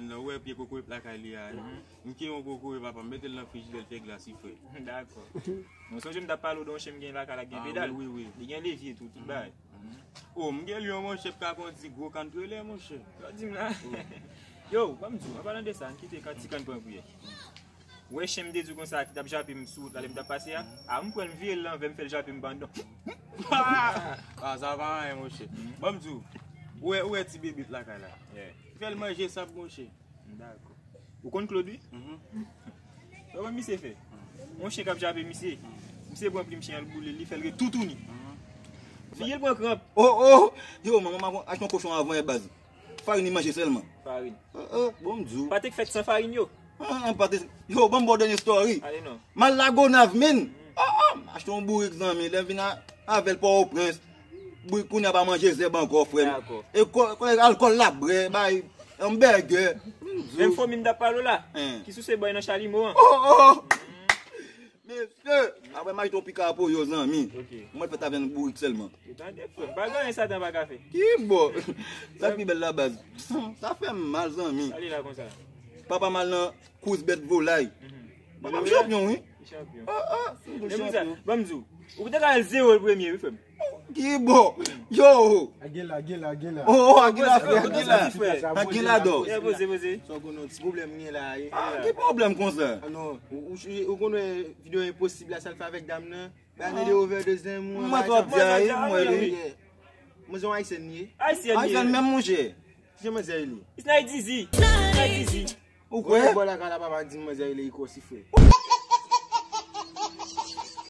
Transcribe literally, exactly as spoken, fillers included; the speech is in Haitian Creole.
Nan, ou wè pye kokoye lakay li a, wi. M kenbe yon kokoye, papa, m mete l nan frijidè, l fè glasi fre. Dakò. Mwen sonje m t ap pale w de yon chen m gen lakay la, ki gen pedal. Ah, wi, wi, wi. Li gen levye tou, tout bagay. Oh, m gen li yon, monchè, k ap yon ti gwo kann trelè, monchè. Sa w di m la? Yo, ban m di w, an palan de sa, n kite ti kann pran kiyè. Ou wè chen m te di w konsa, ki t ap jape m sou wout la, lè m t ap pase a? A, m pran l, m vire l lanvè, m fè l jape m pandan. Ah, sa pa anyen, monchè. Ban m di w, ou wè, ou wè ti bebit lakay la? Yeah. Fè l manje sab, monchè. Dakò. Ou konn Claude, wi? Mhm. Ou konn misye fè? Yon chen k ap jape misye. Misye pran plim chen an, l boule l, li fè l ret toutouni. Mhm. Figi l pran kranp. Oh, oh! Yo, manman, m achte yon kochon avan yè, baz. Farin li manje sèlman. Farin. Oh, oh, bon, m di w. Pate k fèt san farin yo. Ah, ah, pate. Yo, ban m ba w dènye story. Ale non. M al Lagonav, men. Ah, ah, m achte yon bourik, zanmi. Lè m vin a, avè l Pòtoprens. Bourik kounye a pa manje zèb ankò, frè m. Dakò. E kò, kò, alkòl l ap bwè, bay, yon bègè. Menm fomi m t ap pale w la, ki souse bòy nan chalimo an. Oh, oh, oh. Mesye, apre m achte yon pika pou yo, zanmi. Ok. Mwen fèt avè yon bourik sèlman. Ou tande, frè m? Pa gen anyen Satan pa ka fè. Ki bò? Sa k pi bèl la, baz. Sa fè m mal, zanmi. Ale la konsa. Papa m al nan kous bèt volay. Mhm. Papa m chanpyon, wi. Li chanpyon. Ah, ah, li chanpyon. Ban m di w. Ou te ka al zewo l premye, wi, frè m. Ki bò? Yo! Agila, Agila, Agila. Oh, oh, Agila, frè, Agila. Agila, dò. Yeah, poze, poze. Sa w konnen, ti pwoblèm gen la, wi. Ah, ki pwoblèm konsa? Ah, non, ou, ou, ou konnen videyo Enposib la, sa l fè avèk dam nan? Ba nèg de overdose nan mwen. Mwen twò byen, wi, mwen, wi. Mwen se yon Ayisyen, li ye. Ayisyen, li ye. Ayisyen menm, monchè. Kijan manzè rele? It's not easy. It's not easy. Ou kwè? Bò lakay la, papa di manzè rele Iko Sifre.